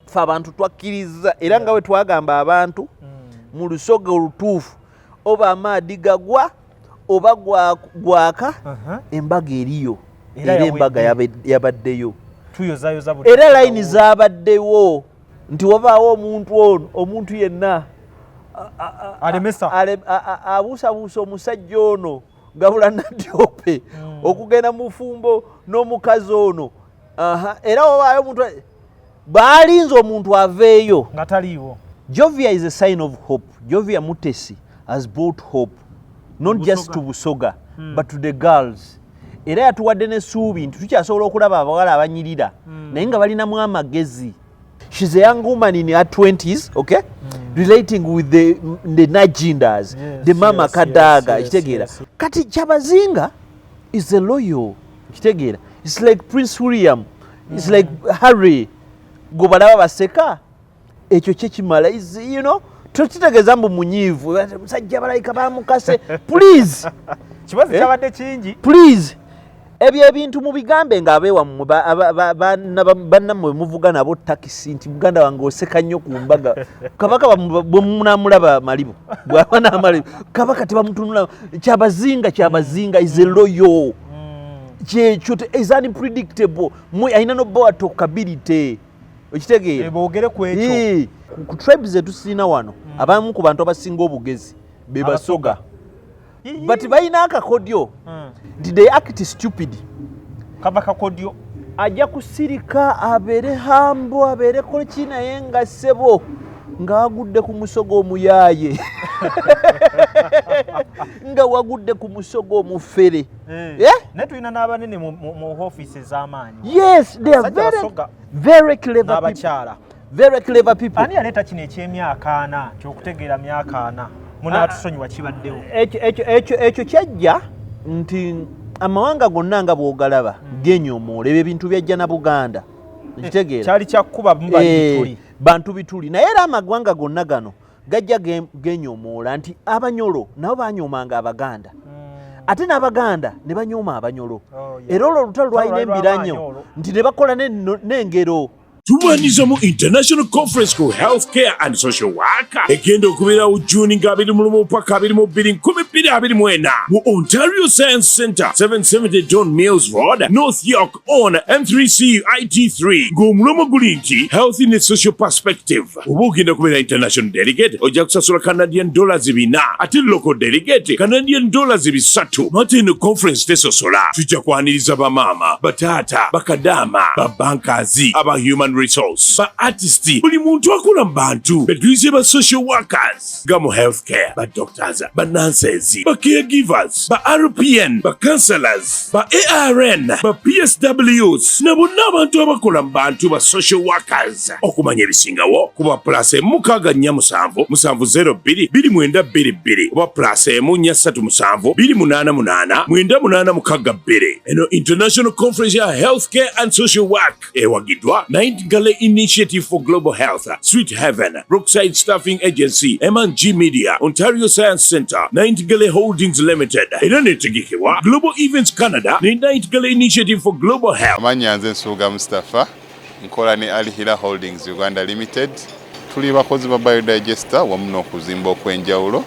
Fe abantu twakkiriza, era nga bwe twagamba abantu mu Lusoga olutuufu, oba amaadi gagwa oba gwaka, embaga eriyo. Era era embaga yawedde. Yabaddeyo. Tuyozayoza buli Era layini zabaddewo nti wabaawo omuntu ono, omuntu yenna alemesa. Abuusabuusa omusajja ono Gabula Nadiope okugenda mu bufumbo n'omukazi ono. Aha, era wabaayo omuntu baalinze omuntu aveeyo nga taliiwo. Jovia is a sign of hope. Jovia Mutesi has brought hope not just to Busoga but to the girls. Era yatuwadde n'essuubi nti tukyasobola okulaba abawala abanyirira naye nga balinamu amagezi. She's a young woman in her 20s, okay? Relating with the Najindas, the Mama Kadaga, kitegeera. Kati Kyabazinga is a loyal, kitegeera. It's like Prince William, it's like Harry. Gwe balaba baseka, ekyo kyekimala is, tokitegeeza mbu munyiivu, musajja balayika bamukase, please. Kibazo Eh? kyabadde kingi. Please, ebyo ebintu mubigambe ng'abeewammwe bannammwe muvuga nabo takisi nti muganda wange oseka nnyo ku mbaga. Kabaka bwe munamulaba malibu, bw'aba n'amalibu, kabaka tebamutunula. Kyabazinga, Kyabazinga is a loyal, kyekyo is unpredictable. Alina nobowa talkability, okitegeera? Boogere ku ekyo. Eh, ku tribes zetusiina wano, abamu ku bantu abasinga obugezi be Basoga, but balina akakodyo nti they act stupid. Kava kakodyo. Ajja kusirika, abeere hambo, abeereko ki, naye nga ssebo ng'agudde ku musogo omuyaaye, nga wagudde ku musogo omufere. Eh? Naye tulina n'abanene mu ofiisi ez'amaanyi. Yes, they are Abasajja very, Basoga. very clever people. N'abakyala. Very clever people. Ani yaleeta kino eky'emyaka 40, kyokutegeera myaka 40? Munaatusonyiwa, kibaddewo. Ekyo kyajja nti amawanga gonna nga bw'ogalaba genyoomoola ebyo ebintu byajja na Buganda, okitegeera? Kyali kyakkuba muba Eh, bituli. Bantu bituli, naye era amagwanga gonna gano gajja genyoomoola nti Abanyolo nabo banyoomanga Abaganda, ate n'Abaganda ne banyooma Abanyolo. Oh, yeah. Era olwo olutalo lwalina Olutalo lwali embiranyo lw'amaanyi olwo. Nti ne bakola n'engero. Tubaniriza mu International Conference ku Healthcare and Social Work egenda okubeerawo Juni nga 21 paka 22 2024 mu Ontario Science Center, 770 Don Mills Road, North York, on M3C IT3, ng'omulomo guli nti Health in a Social Perspective. Oba ogenda kubeera international delegate, ojja kusasula Canadian dollars 400, ate local delegate Canadian dollars 300. Ate eno conference tesosola. Tujja kwaniriza bamaama, bataata, bakadaama, babankazi, aba human resource, ba artist, buli muntu akola mu bantu. Betuyise ba social workers nga mu healthcare, ba doctors, ba nurses, ba caregivers, ba RPN, ba counselors, ba ARN, ba PSWs na bonna abantu abakola mu bantu, ba social workers. Okumanya ebisingawo kuba +1 647 702 2922 oba +1 437 288 9862. Eno International Conference ya Healthcare and Social Work ewagiddwa Nightingale Initiative for Global Health, Sweet Heaven, Brookside Staffing Agency, M&G Media, Ontario Science Center, Nightingale Holdings Limited, era netegekebwa Global Events Canada ne Nightingale Initiative for Global Health. Amannya nze Nsuuga Mustapha, nkola ne Alhila Holdings Uganda Limited. Tuli bakozi ba biodigester wamu n'okuzimba okw'enjawulo.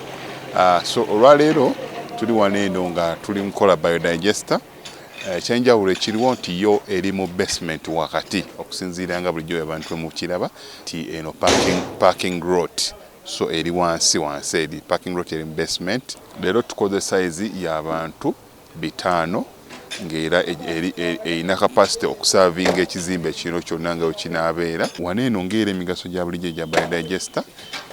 So olwaleero tuli wano eno nga tuli mukola biodigester. Ekyenjawulo ekiriwo nti yo eri mu basement wakati, okusinziira nga bulijjo abantu mukiraba nti eno parking lot, so eri wansi wansi, eri parking lot, eri mu basement. Leero tukoze size y'abantu 500, ng'era erina capacity okuservinga ekizimbe kino kyonna nga wekinaabeera. Wano eno ng'era emigaso gya bulijjo egya biodigester,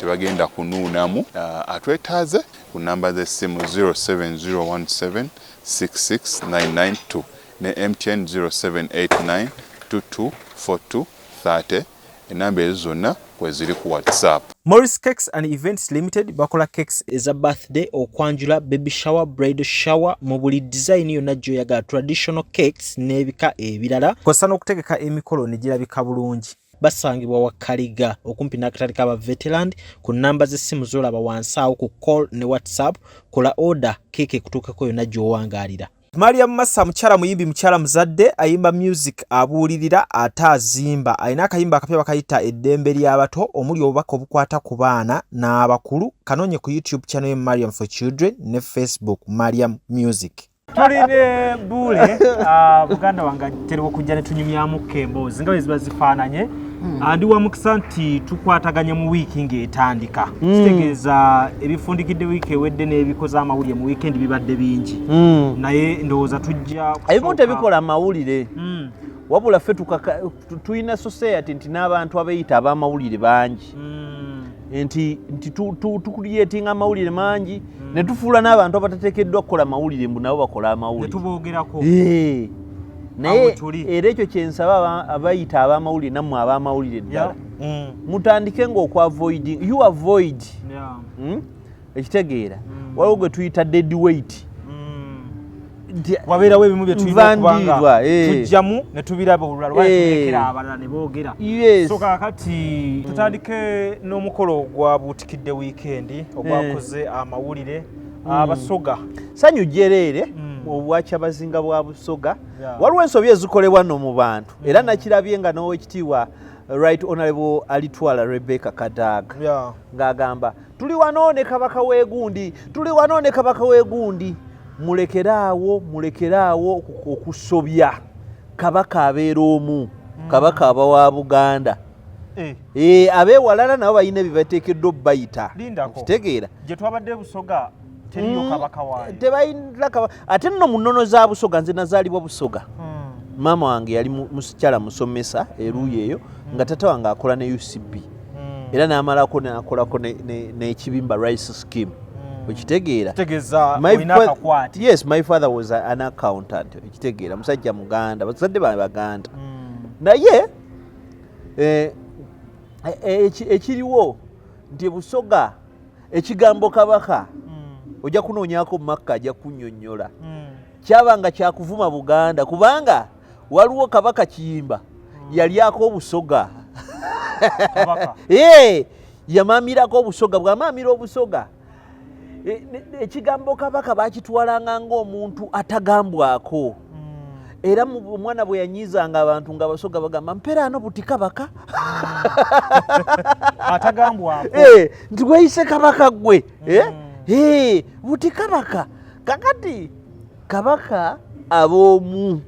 tebagenda kunuunamu. Atwetaaze ku namba z'essimu 07017 66992 ne MTN 0789 224230. Enamba ezo zonna kweziri ku WhatsApp. Morris Cakes and Events Limited bakola cakes eza birthday, okwanjula, baby shower, bridal shower, mu buli design yonna gy'oyagala, traditional cakes n'ebika ebirala, kw'ossa n'okutegeka emikolo ne girabika bulungi. Basangibwa Wakaliga okumpi n'akatale k'aba Veteran, ku nnamba z'essimu z'olaba wansi awo ku call ne WhatsApp. Kola order, keeke ekutuukako yonna gy'owangaalira. Mariam Massa mukyala muyimbi, mukyala muzadde, ayimba music, abuulirira ate azimba. Alina akayimba akapya bakayita Eddembe ly'Abato, omuli obubaka obukwata ku baana n'abakulu. Kanoonye ku YouTube channel ye Mariam for Children ne Facebook Mariam Music. Tuli ne Buule, muganda wange atera okujja ne tunyumyamuko emboozi nga bwe ziba zifaananye. Ndi wa mukisa nti tukwataganye mu wiiki ng'etandika. Kitegeeza ebifundikidde wiiki ewedde n'ebikoze amawulire mu wiikendi bibadde bingi, naye ndowooza tujja Ebimu tebikola amawulire, wabula ffe tulina society nti n'abantu abeeyita ab'amawulire bangi, nti tucreatinga amawulire mangi ne tufuula n'abantu abatateekeddwa kukola mawulire mbu nabo bakola ne amawulire. Tuboogerako. Naye Awo tuli. Era ekyo kyensaba abayita ab'amawulire, nammwe ab'amawulire ddala, mutandike ng'okuavoiding, you avoid. Ekitegeera waliwo gwe tuyita dead weight. Nti Wabeerawo ebimu bye tulina Nva okuba nga ndiirwa, eh. tujjamu ne tubiraba olulala oba tulekera abalala ne boogera. So kaakati tutandike n'omukolo ogwabuutikidde wiikendi, ogwakoze amawulire, Abasoga. Sanyu jjereere obwakyabazinga bwa Busoga. Waliwo ensobi ezikolebwa nno mu bantu, era nakirabye nga n'Owekitiibwa Right Honorable Alitwala Rebecca Kadaga ng'agamba, "Tuli wano ne kabaka w'egundi, tuli wano ne kabaka w'egundi." Mulekeraawo, mulekeraawo okusobya. Kabaka abeera omu, kabaka aba wa Buganda. Abeewalala nabo balina ebibateekeddwa obbayita. Lindako. Kitegeera. Gye twabadde Busoga teriyo kabaka waayo. Tebalina kabaka. Ate nno mu nnono za Busoga, nze nazaalibwa Busoga. Maama wange yali mukyala musomesa eruuyi eyo, nga tata wange akola ne UCB, era n'amalako n'akolako n'Ekibimba Rice Scheme, okitegeera? Kitegeeza olina akakwate. Yes, my father was an accountant, okitegeera? Musajja muganda, bazadde bange baganda. Naye ekiriwo nti Busoga ekigambo kabaka, ojja kunoonyako Makka, ajja kunnyonnyola, kyabanga kyakuvuma Buganda, kubanga waliwo Kabaka Kiyimba yalyako Obusoga. Kabaka. Yamamirako Obusoga. Bw'amaamira Obusoga, ekigambo kabaka bakitwalanga ng'omuntu atagambwako. Era omwana bwe yanyiizanga abantu, nga Abasoga bagamba, "Mperaano buti kabaka." Atagambwako. Nti weyise kabaka gwe. Buti kabaka. Kakati kabaka ab'omu,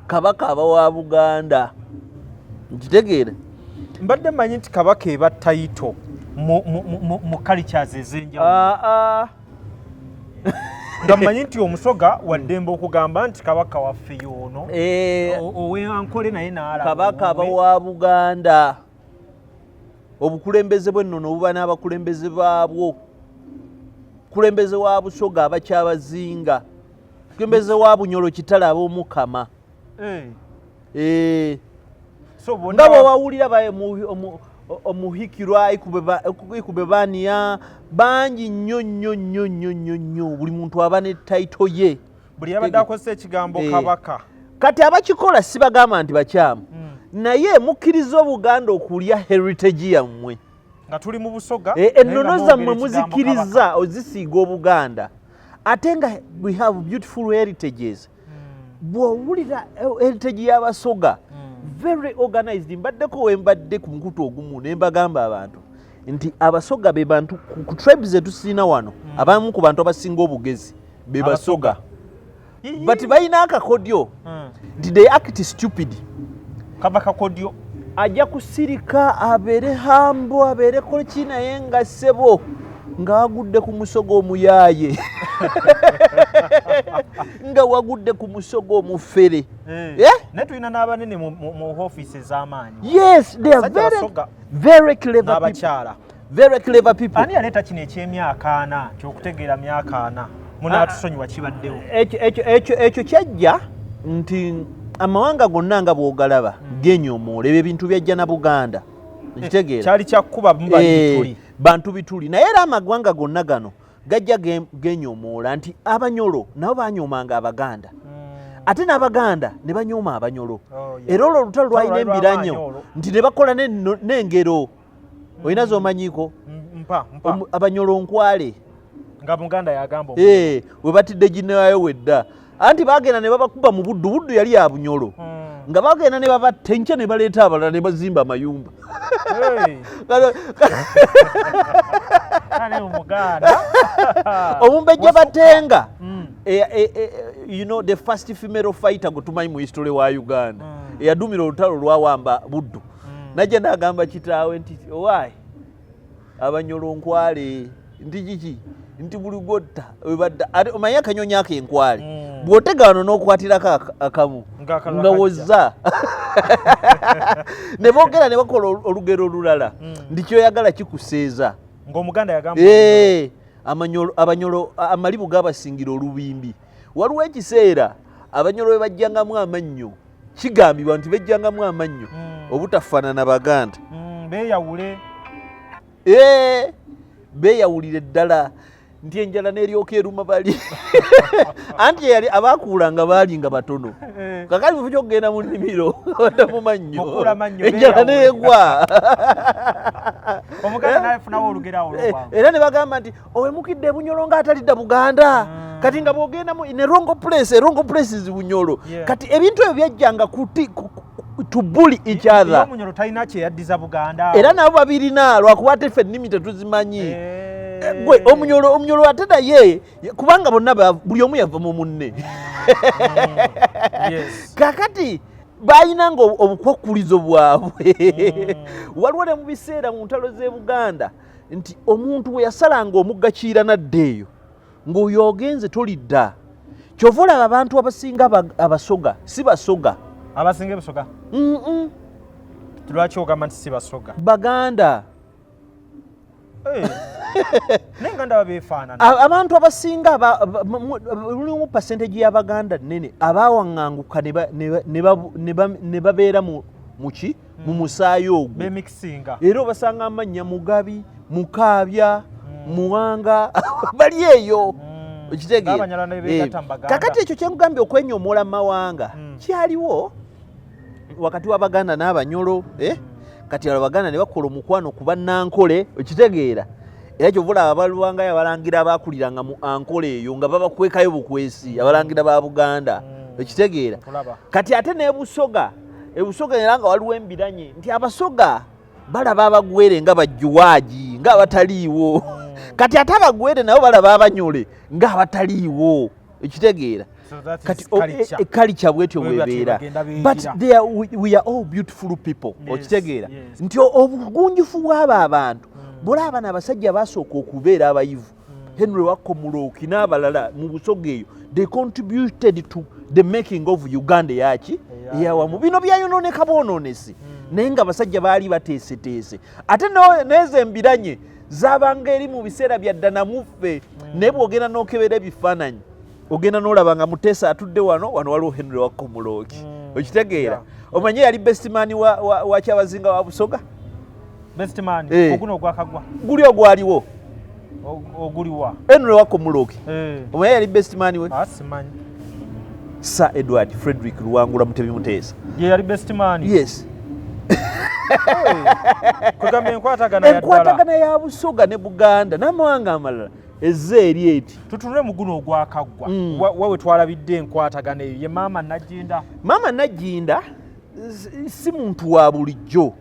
kabaka aba wa Buganda, nkitegeera? Mbadde mmanyi nti kabaka eba title mu cultures ez'enjawulo. Ah, ah. Nga mmanyi nti Omusoga waddembe okugamba nti kabaka waffe y'ono, oweankole naye n'alaba Kabaka aba owuwe. wa Buganda. Obukulembeze bw'ennono buba n'abakulembeze baabwo. Kulembeze wa Busoga abakyabazinga, kulembeze wa Bunyolo Kitala ab'Omukama. So bonna Nga bwewawulira omuhikirwa ikube baniya bangi nnyo nnyo nnyo nnyo nnyo nnyo. Buli muntu aba ne title ye. Buli yabadde akozesa ekigambo kabaka. Kati abakikola sibagamba nti bakyamu, naye mukkiriza Obuganda okulya heritage yammwe. Nga tuli mu Busoga, Eh, naye nga ennono mwogera zammwe ekigambo muzikiriza kabaka. ozisiiga Obuganda, ate nga we have beautiful heritages. Bw'owulira heritage y'Abasoga, very organized. Mbaddeko we mbadde ku mukutu ogumu ne mbagamba abantu nti Abasoga be bantu ku tribes zetusiina wano, abamu ku bantu abasinga obugezi be Basoga, but balina akakodyo nti they act stupid. Kaba kakodyo. Ajja kusirika, abeere hambo, abeereko ki, naye nga ssebo nga wagudde ku Musoga omuyaaye, nga wagudde ku Musoga omufere. Eh? Naye tulina n'abanene mu ofiisi ez'amaanyi. Yes, they are Abasajja very, Basoga. very clever people. N'abakyala. Very clever people. Ani yaleeta kino eky'emyaka 40, kyokutegeera myaka 40? Munaatusonyiwa, kibaddewo. Ekyo kyajja nti amawanga gonna nga bw'ogalaba genyoomoola ebyo ebintu byajja na Buganda, ekitegeera? Kyali kyakkuba mubali bituli. Bantu bituli, naye era amagwanga gonna gano gajja genyoomoola nti Abanyolo nabo banyoomanga Abaganda, ate n'Abaganda ne banyooma Abanyolo. Oh, yeah. Era olwo olutalo lwalina Olutalo lwali embiranyo lw'amaanyi olwo. nti ne bakola n'engero. Olina z'omanyiiko? Mpa mpa. Abanyolo nkwale. Nga Muganda yagamba. We batidde ginaayo wedda. Anti bagenda ne babakuba mu Buddu. Buddu yali ya Bunyolo. Nga bagenda ne babatta, enkya ne baleeta abalala ne bazimba amayumba. Hey, kale omuganda. Omumbejja Batenga, the first female fighter gwe tumanyi mu history wa Uganda, eyadumira olutalo lwawamba Buddu, najja n'agamba kitaawe nti, "Owaayi, Abanyolo nkwale." Nti kiki? Nti buli gwotta webadda. Ate omanyi akanyonyi ako enkwale, bw'otega wano n'okwatirako akamu, Ng'akalala nga wozza. Ne boogera ne bakola olugero olulala nti kyoyagala kikuseeza. Ng'omuganda yagamba. Eh, Abanyolo amalibu gabasingira olubimbi. Waliwo ekiseera Abanyolo bwe bajjangamu amannyo, kigambibwa nti bejjangamu amannyo obutafaanana Baganda. Beeyawule. Eh, beeyawulire ddala nti enjala n'eryoka eruma bali, anti eyali abakuulanga baali nga batono. Kakati mufu kyokugenda mu nnimiro badda mu mannyo. Mukuula mannyo, Enjala beeyawule. neegwa. Omuganda nayefunawo olugero awo Eh, olwobwangu. Era ne bagamba nti owemukidde ebunyolo ng'atalidda Buganda. Kati nga bwogenda mu in a wrong place, a wrong place is Bunyolo. Kati ebintu ebyo byajjanga to bully each other. Omunyolo talina kyeyaddiza Buganda. Era nabo babirina, lwakuba ate ffe ennimi tetuzimanyi. Gwe omunyolo ate naye kubanga bonna buli omu yava mu munne. Kakati bayinanga obukwakkulizo bwabwe. Waliwo ne mu biseera mu ntalo z'e Buganda nti omuntu bwe yasalanga omugga Kiira nadda eyo, ng'oyo ogenze tolidda. Kyova olaba abantu abasinga Abasoga si Basoga. Abasinga ebusoga? Mm-mm. Lwaki ogamba nti si Basoga? Baganda. Eh. Naye nga ndaba beefaanana. Abantu abasinga lulimu percentage y'Abaganda nnene abawaŋŋanguka ne babeera muki mu musaayi ogwo. Bemikisinga. Era obasanga amannya Mugabi, Mukaabya, Muwanga, bali eyo. Okitegeera? Ng'Abanyarwanda be beegatta Eh, mu Baganda. Kakati ekyo kyenkugambye, okwenyomola mu mawanga kyaliwo wakati w'Abaganda n'Abanyolo, eh? Kati Abaganda ne bakola omukwano ku Bannankole, okitegeera? Era kyova olaba abalwangayo abalangira abakuliranga mu Ankole eyo nga babakwekayo bukwesi, abalangira ba Buganda, okitegeera? Nkulaba. Kati ate n'ebusoga, ebusoga era nga waliwo embiranye nti Abasoga balaba Abagwere nga bajjuwaagi, nga abataliiwo. Kati ate Abagwere nabo balaba Abanyole nga abataliiwo, ekitegeera? So that is Kati culture. Culture bwetyo Bwe batyo bwebeera. bagenda beegira. But we are all beautiful people. Okitegeera nti obugunjufu bw'abo abantu bolaba bano abasajja basooka okubeera abayivu, Henry Wako Muloki n'abalala mu Busoga eyo, they contributed to the making of Uganda eyaki eyawamu. Bino byayononeka bwononesi, naye nga abasajja baali bateeseteese. Ate n'ezo embiranye zabanga eri mu biseera bya dda namuffe, naye bw'ogenda n'okebera ebifaananyi, ogenda n'olaba nga Muteesa atudde wano, wano waliwo Henry Wako Muloki, okitegeera? Omanye yali best man wa Kyabazinga wa Busoga. Best man? Eh. Oguno ogwakagwa? Guli ogwaliwo. Oguliwa? Henry Wako Muloki. Eh. Omanye yali best man we? Ah, simanyi. Sir Edward Frederick Luwangula Mutebi Muteesa. Ye yali best man? Yes. Kugamba enkwatagana ya ddala. Enkwatagana ya Busoga ne Buganda n'amawanga amalala ezze eri eti. Tutunule mu guno ogwakaggwa. Wawe twalabidde enkwatagana eyo ye Maama Nagginda. Maama Nagginda si muntu wa bulijjo,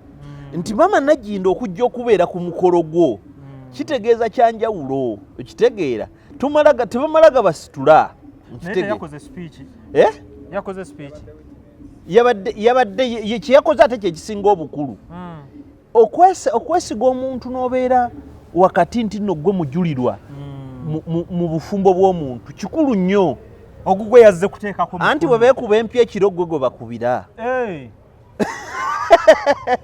nti Maama Nagginda okujja okubeera ku mukolo gwo kitegeeza kyanjawulo, okitegeera? Tebamala gabasitula. Naye Okitegeera? teyakoze speech? Eh? Yakoze speech? Yabadde kyeyakoze ate kyekisinga obukulu. Okwesiga omuntu n'obeera wakati nti nno gwe mujulirwa mu bufumbo bw'omuntu kikulu nnyo. Ogugwe yazze kuteekako Anti mukono. bwe beekuba empya ekiro, gwe gwe bakubira. Eh.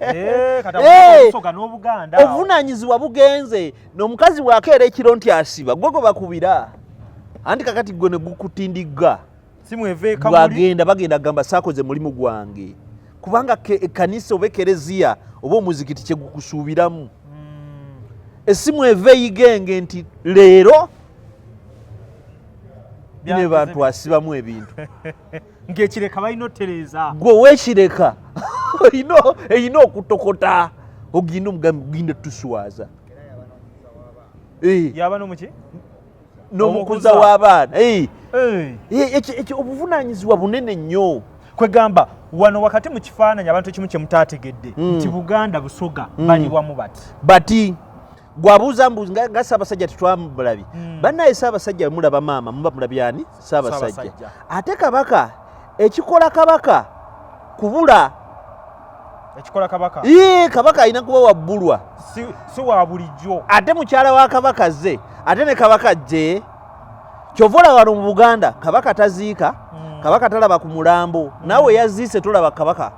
Eh, kati Eh. Obusoga n'Obuganda. Obuvunaanyizibwa bugenze n'omukazi bw'akeera ekiro nti asiba, gwe gwe bakubira. Anti kakati gwe ne gukutindigga. Simweve kamuli. Bwagenda bagenda gamba saakoze mulimu gwange, kubanga ekkanisa oba ekereziya oba omuzikiti kyegukusuubiramu. Essimu eva eyigenge nti leero ne bantu asibamu ebintu. Ng'ekireka balina otereeza. Gwe owekireka erina okutokota, ogenda omugambi genda tuswaza. Eh, Yaba n'omuki? N'omukuza w'abaana. Ekyo obuvunaanyizibwa bunene nnyo. Kwegamba wano wakati mu kifaananyi abantu ekimu kye mutaategedde nti Buganda, Busoga bali wamu bati. Bati gwabuuza mbu nga Ssaabasajja tetwamulabye. Bannaye, Ssaabasajja mulaba maama, muba mulabyani? Ssaabasajja. Ssaabasajja. Ate kabaka, ekikola kabaka kubula. Ekikola kabaka. Ii, kabaka alina kuba wabbulwa. Si wa bulijjo. Ate mukyala wa kabaka ze, ate ne kabaka jje. Kyova olaba wano mu Buganda kabaka taziika, kabaka talaba ku mulambo. Naawe yaziise tolaba kabaka,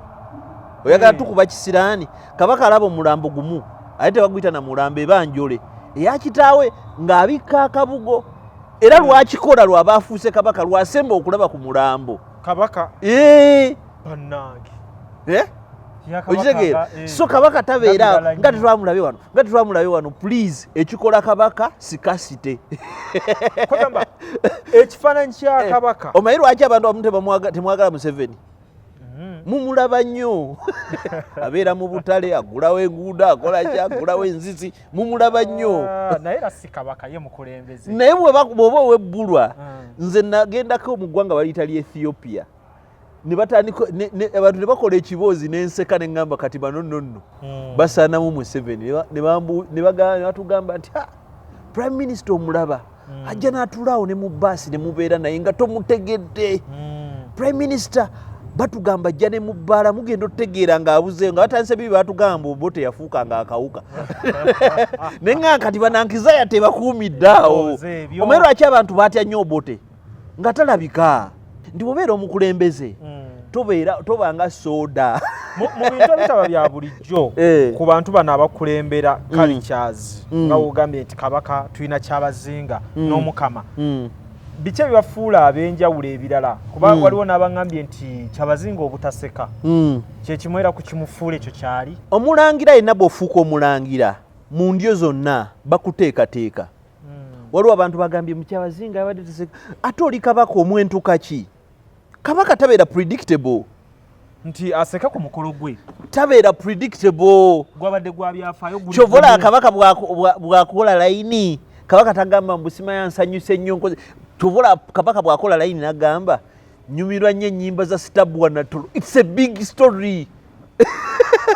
oyagala tukuba kisiraani. Kabaka alaba omulambo gumu, ate tebaguyita na mulambo, eba njole eya kitaawe ng'abikka akabugo. Era lwakikola lwaba afuuse kabaka, lwasemba okulaba ku mulambo. Kabaka. Ee. Bannange. Eh? Ya kabaka. Okitegeera? Nga, So kabaka tabeera nga birala nga nnyo. tetwamulabe wano, nga tetwamulabe wano. Please, ekikola kabaka sikasite. Kwegamba ekifaananyi kya kabaka. Omanyi lwaki abantu abamu temwagala Museveni? Mumulaba nnyo, abeera mu butale, agulawo enguudo, akola ki, agulawo enzizi, mumulaba nnyo. Ah, naye era si kabaka, ye mukulembeze. Naye bw'oba owebbulwa. Nze nagendako mu ggwanga baliyita lya Ethiopia, ne batandika abantu ne bakola ekiboozi n'enseka, ne ŋŋamba kati bano nno nno basaanamu Museveni. Ne batugamba nti, "Ha, prime minister omulaba ajja n'atuulaawo ne mu baasi ne mubeera naye nga tomutegedde. Prime minister batugamba ajja ne mu bbaala, mugenda otutegeera ng'abuzeeyo." Nga batandise biri, batugamba obo teyafuuka ng'akawuka. Naye nga kati banankizaya tebakuumidde awo. Ebiboozi ebyo. Omanyi lwaki abantu batya nnyo Obote nga talabika? Nti bw'obeera omukulembeze, tobeera tobanga soda. Mu bintu ebitaba bya bulijjo ku bantu bano abakulembera cultures, nga wogambye nti kabaka, tulina Kyabazinga n'omukama, biki ebibafuula ab'enjawulo ebirala? Kuba waliwo n'abaŋŋambye nti Kyabazinga obutaseka kyekimu era ku kimufuula ekyo kyali. Omulangira yenna, bw'ofuuka omulangira mu ndyo zonna bakuteekateeka. Waliwo abantu bagambye mukyabazinga abadde taseka, ate oli kabaka omwentuka ki? Kabaka tabeera predictable. Nti aseke ku mukolo gwe. Tabeera predictable. Gwabadde gwa byafaayo guli Kyova olaba gumu. kabaka bw'akola layini, kabaka tagamba mbu simanya nsanyuse nnyo nkoze. Kyova olaba kabaka bw'akola layini nagamba nyumirwa nnyo ennyimba za Stabua Natolo. It's a big story.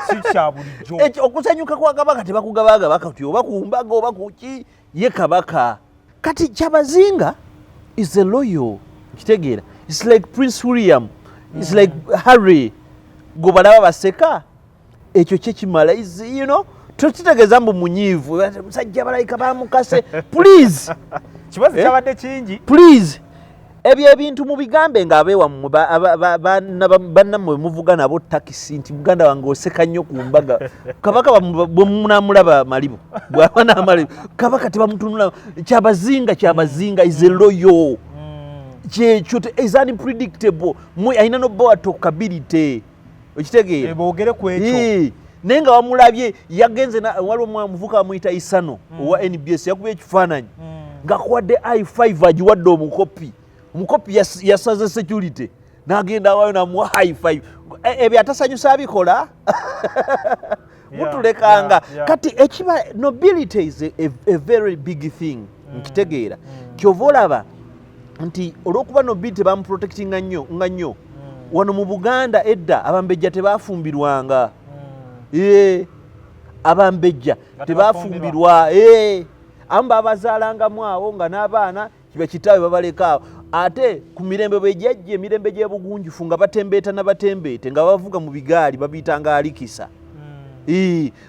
Si kya bulijjo. Ekyo okusanyuka kwa kabaka tebakugabagaba kati oba ku mbaga oba kuki, ye kabaka. Kati Kyabazinga is a loyal, kitegeera? It's like Prince William, it's like Harry, gwe balaba baseka, ekyo kyekimala. Is, tokitegeeza mbu munyiivu, musajja balayika bamukase. Please. Kibazo Eh? kyabadde kingi. Please, ebyo ebintu mubigambe ng'abeewammwe, bannammwe muvuga nabo takisi, nti muganda wange oseka nnyo ku mbaga. Kabaka bwe munamulaba malibu, bw'aba n'amalibu, kabaka tebamutunula. Kyabazinga, Kyabazinga is a loyal, kyekyo is unpredictable. Alina nobowa talkability, okitegeera? Boogere ku ekyo. Naye nga wamulabye yagenze waliwo muvuka bamuyita Isano owa NBS, yakubye ekifaananyi ng'akuwadde i5, agiwadde omukopi. Omukopi yasaze security n'agenda awayo namuwa high five. Ebyo atasanyusa abikola, mutulekanga. Kati ekiba nobility is a very big thing, nkitegeera. Kyova olaba nti olw'okuba nobility bamuprotectinga nnyo nga nnyo wano mu Buganda, edda abambejja tebafumbirwanga. Abambejja Nga tebafumbirwa. Abamu babazaalangamu awo nga n'abaana kiba kitaawe babaleka awo. Ate ku mirembe bwe gyajja, emirembe gy'ebugunjufu, nga batembeeta nabatembeete nga bavuga mu bigaali babiyitanga alikisa.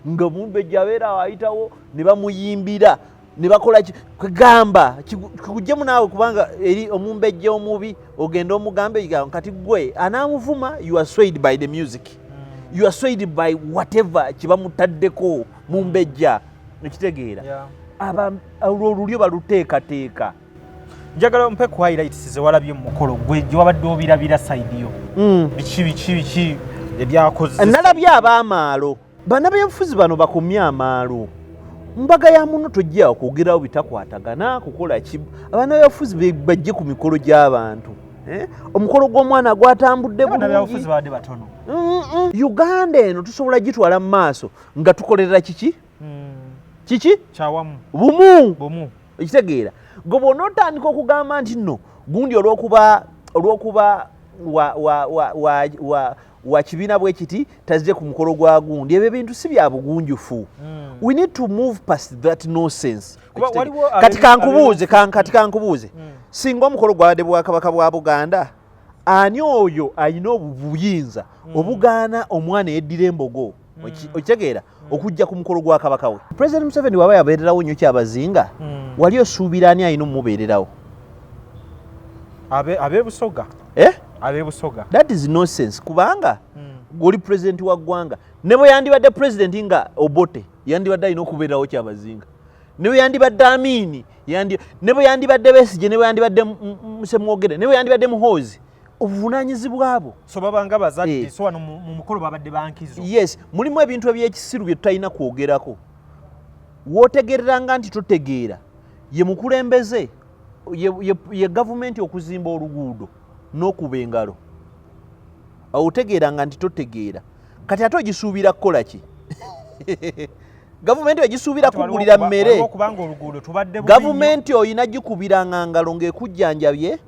Nga mumbejja abeera awo ayitawo ne bamuyimbira ne bakola ki, kwegamba kikuggyemu naawe, kubanga eri omumbejja omubi ogenda omugambe kati gwe anaamuvuma, you are swayed by the music, you are swayed by whatever kibamutaddeko mumbejja, ekitegeera? Olwo olulyo baluteekateeka. Njagala mpe ku highlights ze walabye mu mukolo gwe gye wabadde obirabira side yo. Biki biki biki ebyakoze? Nalabye ab'amaalo. Bannabyabufuzi bano bakomye amaalo. Mbaga ya muno tojja kwogerawo bitakwatagana kukola ki. Abannabyabufuzi bajje ku mikolo gy'abantu. Eh? Omukolo gw'omwana gwatambudde Bannabyabufuzi bulungi. babadde batono. Uganda eno tusobola gitwala mu maaso nga tukolerera kiki? Kiki? Kyawamu. Bumu. Bumu. Okitegeera? Gwe bw'onootandika okugamba nti nno gundi olw'okuba wa kibiina bwe kiti tazze ku mukolo gwa gundi, ebyo ebintu si bya bugunjufu. We need to move past that nonsense. Kuba Okitegeera? waliwo Kati kankubuuze, kati kankubuuze, singa omukolo gwabadde bwakabaka bwa Buganda, ani oyo alina obuyinza obugaana omwana eyeddira embogo, okitegeera, okujja ku mukolo gwa kabaka we? President Museveni waba yabeererawo nnyo Kyabazinga, wali osuubira ani alina omumubeererawo? Ab'ebusoga. Eh? Ab'ebusoga. That is nonsense, kubanga gweoli pulezidenti wa ggwanga. Ne bwe yandibadde pulezidenti nga Obote, yandibadde alina okubeererawo Kyabazinga. Ne bwe yandibadde Amini, ne bwe yandibadde Besigye, ne bwe yandibadde Semwogere, ne bwe yandibadde Muhoozi, obuvunaanyizibwa bwo. So babanga bazadde. Eh. So wano mu mukolo babadde bankizo. Yes, mulimu ebintu ebyekisiru bye tutalina kwogerako. Wootegereranga nti totegeera, ye mukulembeze, ye gavumenti okuzimba oluguudo n'okuba engalo, awo otegeeranga nti totegeera. Kati ate ogisuubira kukola ki? Gavumenti ogisuubira Kati waliwo kugulira mmere? Waliwo okubanga oluguudo tubadde bubi nnyo. Gavumenti oyina gikubiranga ngalo ng'ekujjanjabye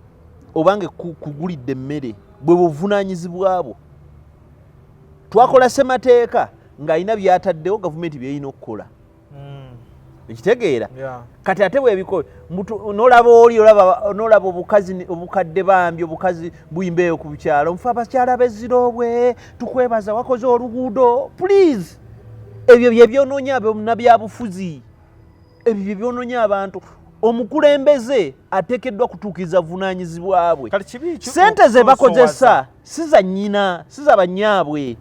oba nga ekugulidde emmere? Bwe buvunaanyizibwa bwo. Twakola ssemateeka ng'alina byataddewo gavumenti byerina okukola. Ekitegeera? Kati ate bwebikola, nolaba oli, olaba nolaba obukazi obukadde bambi, obukazi buyimba eyo ku byalo, nfe abakyala b'ezzirobwe tukwebaza wakoze oluguudo. Please, ebyo bye byonoonya bannabyabufuzi, ebyo bye byonoonya abantu. Omukulembeze ateekeddwa kutuukiriza buvunaanyizibwa bwe. Kati kibi ki Sente ze bakozesa okusoosowaza? si za nnyina, si za bannyaabwe.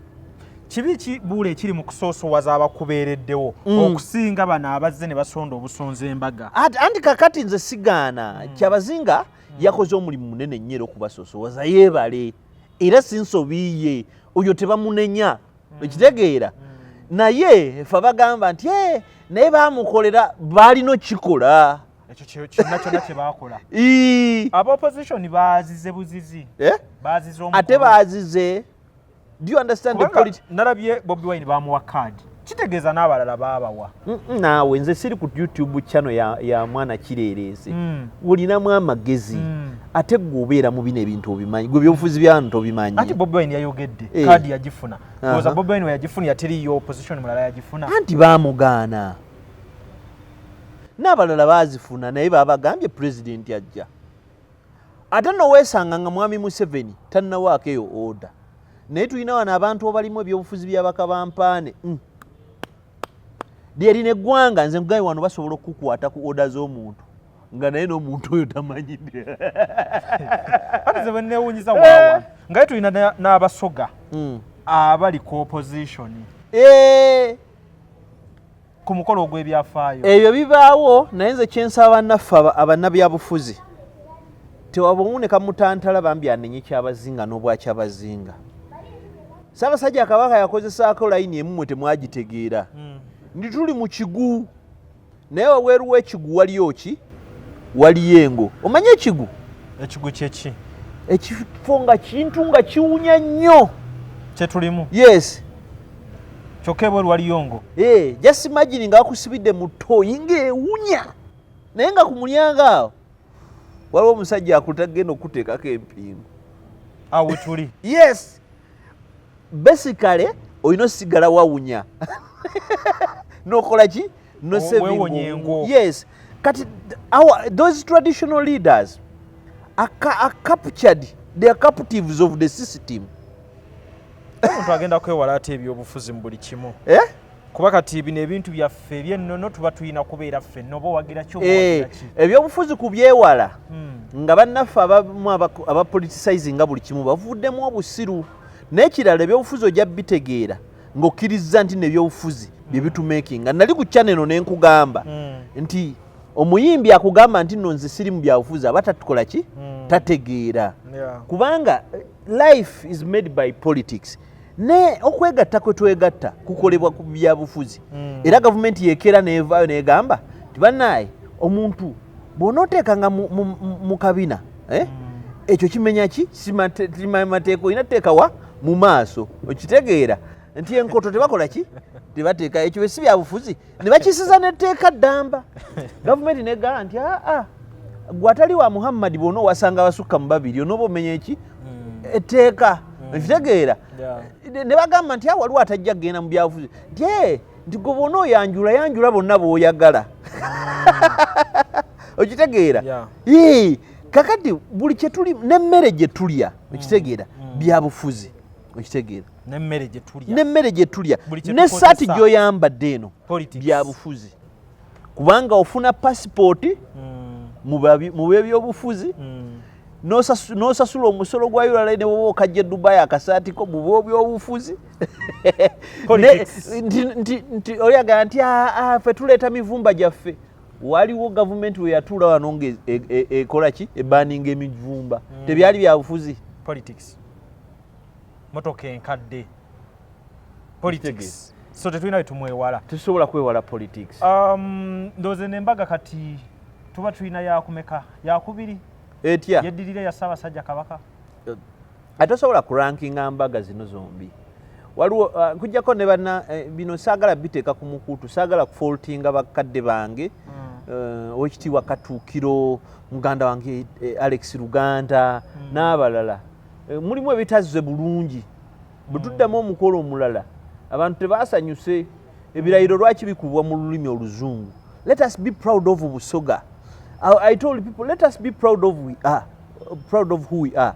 Kibi ki buula ekiri mu kusoosowaza abakubeereddewo okusinga bano abazze ne basonda obusonza embaga? Anti kakati nze sigaana. Kyabazinga yakoze omulimu munene nnyo era okubasosowaza yeebale, era si nsobi ye, oyo tebamunenya. Ekitegeera? Naye fe bagamba nti, "Eh, naye bamukolera, baalina okikola." Ekyo kyonna kyonna kye baakola. Ii. Aba opposition bazize buzizi. Eh? Bazize omukolo. Ate bazize. Do you understand the Kubanga politi nalabye Bobi Wine bamuwa kaadi, kitegeeza n'abalala baabawa. Naawe nze siri ku YouTube channel ya mwana kireereese. Olinamu amagezi. Ate gwe obeera mu bino ebintu obimanyi, gwe ebyobufuzi byano tobimanyi. Anti Bobi Wine yayogedde, Eh. kaadi yagifuna. Ndowooza Bobi Wine we yagifunira teriyo opposition mulala yagifuna. Anti baamugaana, n'abalala baazifuna, naye babagambye pulezidenti ajja. Ate nno weesanga nga mwami Museveni tannawaako eyo order, naye tulina wano abantu abalimu ebyobufuzi byabakabampaane. Lyerina eggwanga, nze nkugaye, wano basobola okukukwata ku order z'omuntu nga naye n'omuntu oyo tamanyidde. Ate ze bwe neewuunyiza waawa nga ye tulina n'abasoga abali ku opposition Eh, ku mukolo ogw'ebyafaayo. Ebyo bibaawo, naye nze kyensaba bannaffe abannabyabufuzi, tewabawuneka mutantala bambi anenye Kyabazinga n'obwakyabazinga. Ssaabasajja Kabaka yakozesaako layini emu, mwe temwagitegeera, nti tuli mu kigu, naye wabweru w'ekigu waliyo ki? Waliyo engo. Omanye ekigu? Ekigu kyeki? Ekifo nga kintu nga kiwunya nnyo. Kyetulimu. Yes. Kyokka ebweru waliyo ngo. Eh, just imagine nga bakusibidde mu ttooyi ng'ewunya, naye nga ku mulyango awo waliwo omusajja akutagenda okuteekako empingu. Awo wetuli. Yes, basically olina osigala wawunya nokola ki? No saving. Weewonya engo. Yes, kati those traditional leaders are captured, they are captives of the system. Omuntu agenda kwewala ate ebyobufuzi mu buli kimu? Eh? Kuba kati bino ebintu byaffe ebyennono tuba tulina kubeera ffenna, oba owagira ki oba Eh, owagira ki. Ebyobufuzi kubyewala nga bannaffe abamu abapoliticizinga buli kimu bavuddemu obusiru. N'ekirala, ebyobufuzi ojja bitegeera ng'okkiriza nti nebyobufuzi bye bitumakinga. Nali ku channel ne nkugamba nti omuyimbi akugamba nti nno nze siri mu byabufuzi aba tatukola ki? Tategeera. Kubanga life is made by politics, ne okwegatta kwe twegatta kukolebwa ku byabufuzi. Era gavumenti yekeera nevaayo negamba nti bannaaye, omuntu bw'onooteekanga mu kabina, eh? Ekyo kimenya ki? Kimanya mateeka, olina teekawa mu maaso. Okitegeera nti enkoto tebakola ki? Tebateeka ekyo si byabufuzi, ne bakisiza netteeka ddamba. Gavumenti negamba nti, "Aa, gwe atali wa Muhammadi, bwona owasanga abasukka mu babiri, onooba omenya eki? Etteeka." Ekitegeera? Ne bagamba nti, "Ah, waliwo atajja kugenda mu byabufuzi," nti, "Eh, nti gwe bwona oyanjula, yanjula bonna b'oyagala." Okitegeera? Yeah. Ee, kakati buli kyetuli n'emmere gye tulya, okitegeera, byabufuzi, okitegeera? N'emmere gye tulya. N'emmere gye tulya. Buli kye N'essaati tukozesa. gy'oyambadde eno. Politics. Byabufuzi, kubanga ofuna pasipooti mu b'ebyobufuzi, n'osasula omusolo gwa URA, ne bwoba okajja e Dubai akasaatiko mu b'ebyobufuzi. Politics. Nti oyagala nti, "Ah, ah, ffe tuleeta mivumba gyaffe." Waliwo gavumenti we yatuula wano nga ekola ki? Ebaninga emivumba. Tebyali byabufuzi? Politics. Motoka enkadde, politics. So tetulina bwe tumwewala. Tusobola kwewala politics. Ndowooza eno embaga kati tuba tulina yakumeka? Yakubiri? Etya? Yeddirira ya Ssaabasajja Kabaka. Ate osobola kurankinga mbaga zino zombi? Waliwo nkujjako ne banna, bino saagala biteeka ku mukutu, saagala kufaultinga bakadde bange, owekitiibwa Katuukiro, muganda wange, Alex Luganda n'abalala. Mulimu ebitazze bulungi. Bwe tuddamu omukolo omulala, abantu tebasanyuse. Ebirayiro lwaki bikubwa mu lulimi Oluzungu? Let us be proud of Busoga. I told people, let us be proud of we are proud of who we are.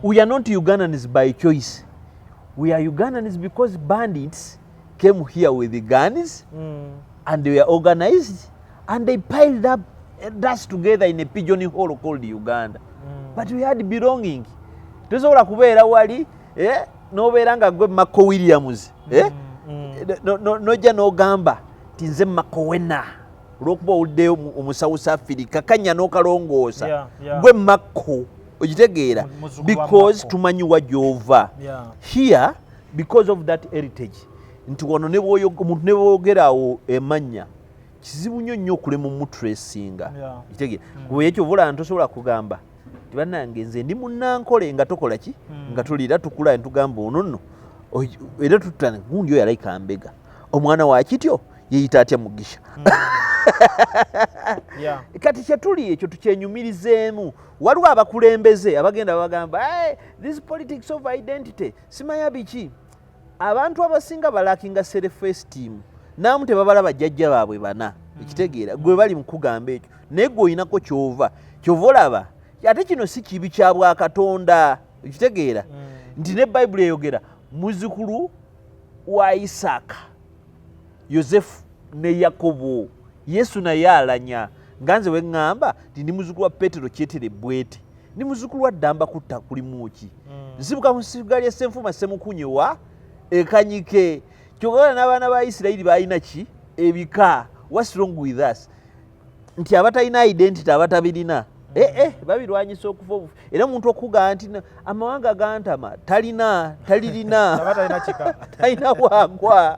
We are not Ugandans by choice. We are Ugandans because bandits came here with the guns and they were organized and they piled up us together in a pigeon hole called Uganda. But we had belonging. Tosobola kubeera wali, eh, n'obeera nga gwe Marco Williams, eh? Nojja n'ogamba nti nze Makowena olwokuba owuliddeyo omuSouth Africa kanya n'okalongoosa. Gwe Makko, okitegeera? Muzzukulu wa Because Makko. tumanyi wa gy'ova. Here, because of that heritage, nti wano ne omuntu ne bwogera awo emannya, kizibu nnyo nnyo okulema omutracinga. Kitegeera? Kuba ekyo obula ntosobola kugamba nti, "Bannange, nze ndi munnankole," nga tokola ki, nga tulira tukula netugamba ono nno era tutana gundi oyo alayika mbega omwana wa kityo yeyita atya? Mugisha. Kati kyetuli ekyo tukyenyumirizeemu. Waliwo abakulembeze abagenda babagamba, "Hey, this politics of identity," simanya biki. Abantu abasinga balackinga self esteem naamu tebabalaba jjajja baabwe bana. Ekitegeera? Gwe bali mu kugamba ekyo, naye gwe olinako kyova kyova olaba. Ate kino si kibi kya bwakatonda, ekitegeera? Nti ne Bayibuli eyogera muzukulu wa Isaaka, Yosefu ne Yakobo. Yesu naye alanya nga nze weŋŋamba nti ndi muzukulu wa Petero Kyetere Bwete, ndi muzukulu wa Ddamba kutta kulimu ki, nsibuka mu ssiga lya Ssenfuma Ssemukunye wa Ekanyike. Kyokka n'abaana ba Isirayiri balina ki? Ebika. What's wrong with us nti abatalina identity, abatabirina, babirwanyisa okufa obufu? Era omuntu okugamba nti amawanga gantama, talina, talirina. Aba talina kika. Talina bwagwa.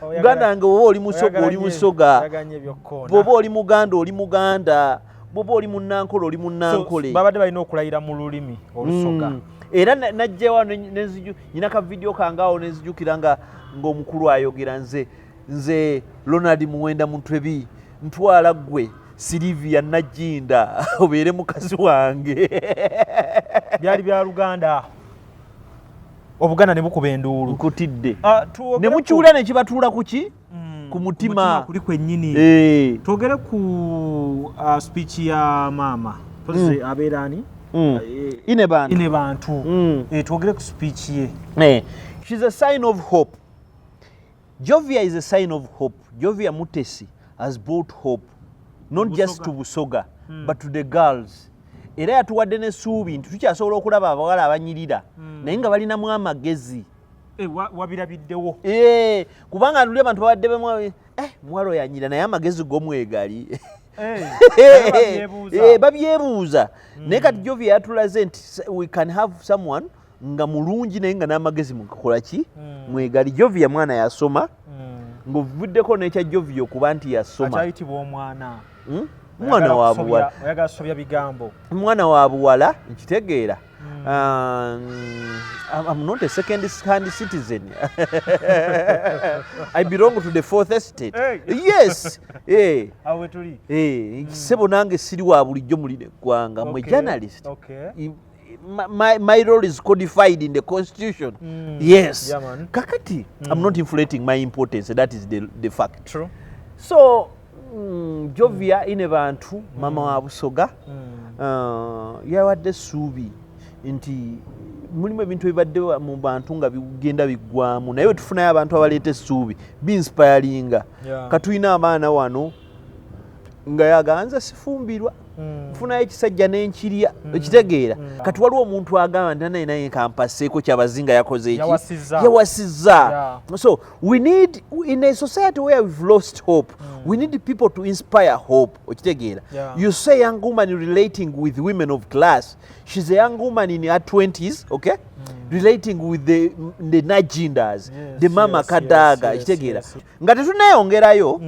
Muganda wange, bwoba oli Musoga, oli Musoga. Oyagala nnyo ebyokkoona. Bw'oba oli Muganda, oli Muganda. Bw'oba oli Munnankole, oli Munnankole. So, babadde balina okulayira mu lulimi Olusoga. Era najjawa nyina ka vidiyo kange awo nenzijukira nga ng'omukulu ayogera, Nze Ronald Muwenda Mutebi, ntwala ggwe Silivia Najinda obeere mukazi wange." Byali bya Luganda, Obuganda ne bukuba enduulu. Nkutidde. Ah, twogere Ne mukiwulira ne kibatuula ku ki? Ku mutima. Kuli kwennyini. Twogere ku speech ya maama pozi abeera ani? Ine bantu. Ine bantu. Twogere ku speech ye. She's a sign of hope. Jovia is a sign of hope. Jovia Mutesi has brought hope, not just to Busoga, but to the girls. Era yatuwadde n'essuubi nti tukyasobola okulaba abawala abanyirira naye nga balinamu amagezi. Wabirabiddewo. Kubanga luli abantu babadde bemu, muwala oyo anyirira naye amagezi gomwegali. Naye babyebuuza. Babyebuuza. Naye kati Jovia yatulaze nti we can have someone nga mulungi naye nga n'amagezi mukakola ki? Mwegali. Jovia mwana yasoma. Ng'ovuddeko n'ekya Jovia okuba nti yasoma, Akyayitibwa omwana. Hmm? Mwana wa buwala. Oyagala kusobya bigambo. Mwana wa buwala, nkitegeera. I'm not a second hand citizen. I belong to the fourth estate. Hey. Yes. Eh. Awo wetuli. Eh, sebo nange siri wa bulijjo mulina eggwanga. Mwe journalist. My role is codified in the constitution. Yes. Yeah, man. Kakati, I'm not inflating my importance. That is the fact. True. So, Jovia Inebantu, mama wa Busoga, yawadde essuubi nti mulimu ebintu ebibadde mu bantu nga bigenda biggwamu, naye bwe tufunayo abantu abaleeta essuubi binspiringa. Katulina abaana wano nga yaganza sifumbirwa, nfunayo ekisajja n'enkirya, okitegeera. Kati waliwo omuntu agamba nti naye naye kampaseeko Kyabazinga yakoze eki? Yawasizza. Yawasizza. So we need, in a society where we've lost hope, we need people to inspire hope, okitegeera. You say young woman relating with women of class. She's a young woman in her 20s, okay, relating with the najindas, the mama Kadaga, okitegeera. Nga tetunneeyongerayo,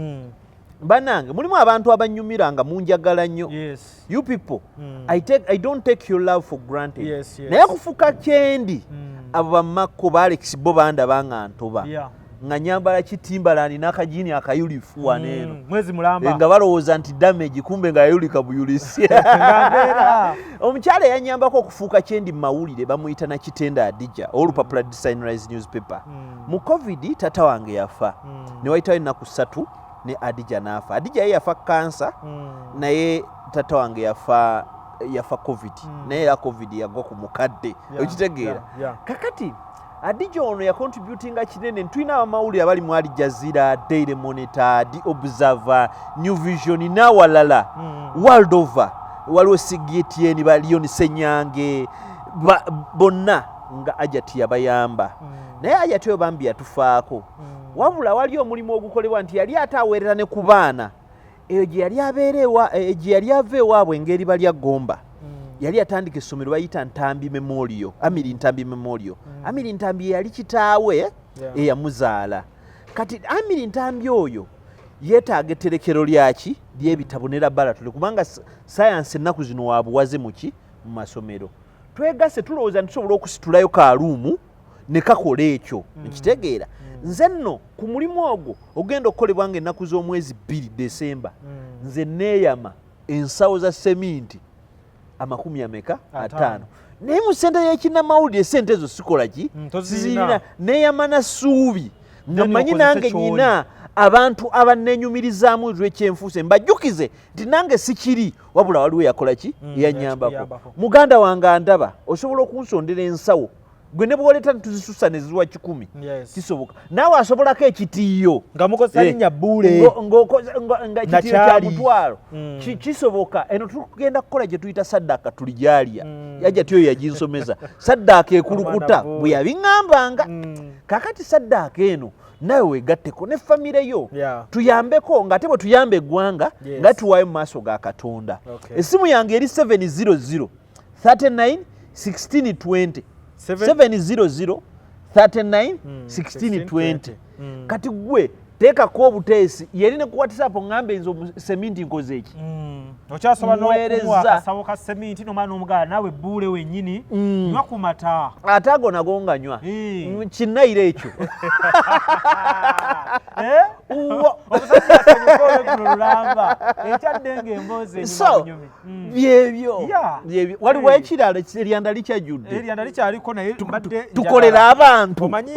bannange mulimu abantu abanyumira nga munjagala nnyo. You people, I don't take your love for granted. Naye kufuka kyendi, abo bamakko ba Alex bo bandaba nga ntoba, nga nyambala kitimbalani n'akajiini akayulifu wano eno. Mwezi mulamba. Nga balowooza nti damage, kumbe nga yayulika buyulisi. Nga mbeera. Omukyala eyanyambako okufuuka kyendi mu mawulire bamuyita Nakitenda Adija, olupapula Sunrise newspaper. Mu COVID tata wange yafa, ne wayitawo ennaku 3 ne Adija n'afa. Adija ye yafa kansa, naye tata wange yafa COVID, naye era COVID yagwa ku mukadde, okitegeera. Kakati Adija ono yacontributinga kinene. Tulina abamawulire abali mu Al Jazeera, Daily Monitor, The Observer, New Vision n'awalala, world over. Waliwo CGTN, ba Leon Senyange, bonna nga Ajati yabayamba. Naye Ajati oyo bambi yatufaako. Wabula wali omulimu ogukolebwa nti yali ate aweerera ne ku baana eyo gye yali abeera gye yali ava ewaabwe engeri balya Gomba. Yali atandika essomero bayita Ntambi Memorial, Amiri Ntambi Memorial. Amiri Ntambi yali kitaawe eyamuzaala. Kati Amiri Ntambi oyo yeetaaga etterekero lyaki ly'ebitabo ne laboratory, kubanga science ennaku zino wabuwaze muki mu masomero. Twegasse tulowooza nti tusobola okusitulayo kaluumu ne kakola ekyo, nkitegeera. Nze nno ku mulimu ogwo ogenda okukolebwa nga ennaku z'omwezi 2 Desemba, nze neeyama ensawo za seminti amakumi ameka? 5. 5. Naye mu ssente y'ekinnamawulire ssente ezo sikola ki? Tozirina. Sizirina. Neeyama na ssuubi nga Then mmanyi okozese nange ky'oli. nyina abantu abanneenyumirizaamu lw'ekyenfuuse, mbajjukize nti nange sikiri, wabula waliwo eyakola ki? Eyanyambako. Eyakuyambako. Muganda wange andaba, osobola okunsondera ensawo gwe ne bw'oleeta ntuzisusa ne ziwa 100. Kisoboka. Naawe asobolako ekitiiyo. Nga mukozesa linnya bbuule. Nga ekitiiyo kya Nakyali. mutwalo. Kisoboka. Eno tugenda kukola gye tuyita saddaaka tuligyalya. Yajja tiyo yaginsomesa. Saddaaka ekulukuta Omwana bbuule. bwe yabiŋŋambanga. Kaakati saddaaka eno naawe weegatteko ne famire yo. Tuyambeko ng'ate bwe tuyamba eggwanga, nga tuwaayo mu maaso ga Katonda. Essimu yange eri 700 39 16 20. Seven? 700 39 16 20. Kati gwe teekako obuteesi yeri ne ku WhatsApp ŋŋambe nze seminti nkoze eki. Okyasobola Mweereza. n'okumuwa akasawo ka seminti nomala n'omugala naawe bbuule wennyini, nywa ku mata. Ate ago nago nga nywa. Kinnayiro ekyo. Uwa. Omusajja asanyuka olweggulo lulamba ekyadde ng'emboozi enyuma So, bunyumi. byebyo. Byebyo. Waliwo ekirala, eryanda likyajjudde. Eryanda likyaliko naye mbadde njagala. Tukolera abantu. Omanyi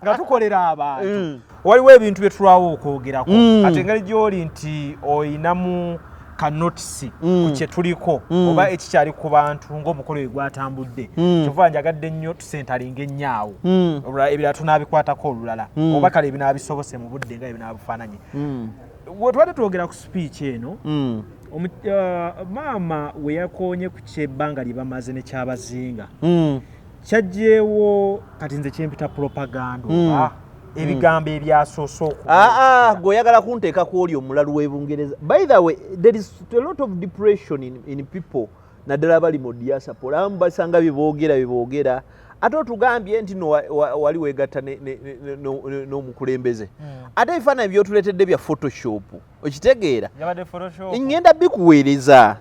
nga tukolera abantu. Waliwo ebintu bye tulwawo okwogerako. Ate engeri gy'oli nti oyinamu ka notisi ku kye tuliko oba ekikyali ku bantu ng'omukolo we gwatambudde, kyova njagadde nnyo tusentalinga ennyo awo. Olulala ebirala tunaabikwatako olulala, oba kale ebinaabisobose mu budde nga ebinaabifaananye. We tubadde twogera ku speech eno, maama we yakoonye ku kyebbanga lye bamaze ne Kyabazinga, kyajjeewo kati nze kyempita propaganda oba ebigambo ebyasoose okuba. Gwe oyagala kunteeka ku oli omulalu w'e Bungereza. By the way, there is a lot of depression in people, naddala abali mu diaspora. Abamu basanga bye boogera bye boogera, Ate otugambye nti no wali wegatta n'omukulembeze, ate ebifaananyi byotuleetedde bya Photoshop, okitegeera? Yabadde Photoshop. Ngenda bikuweereza.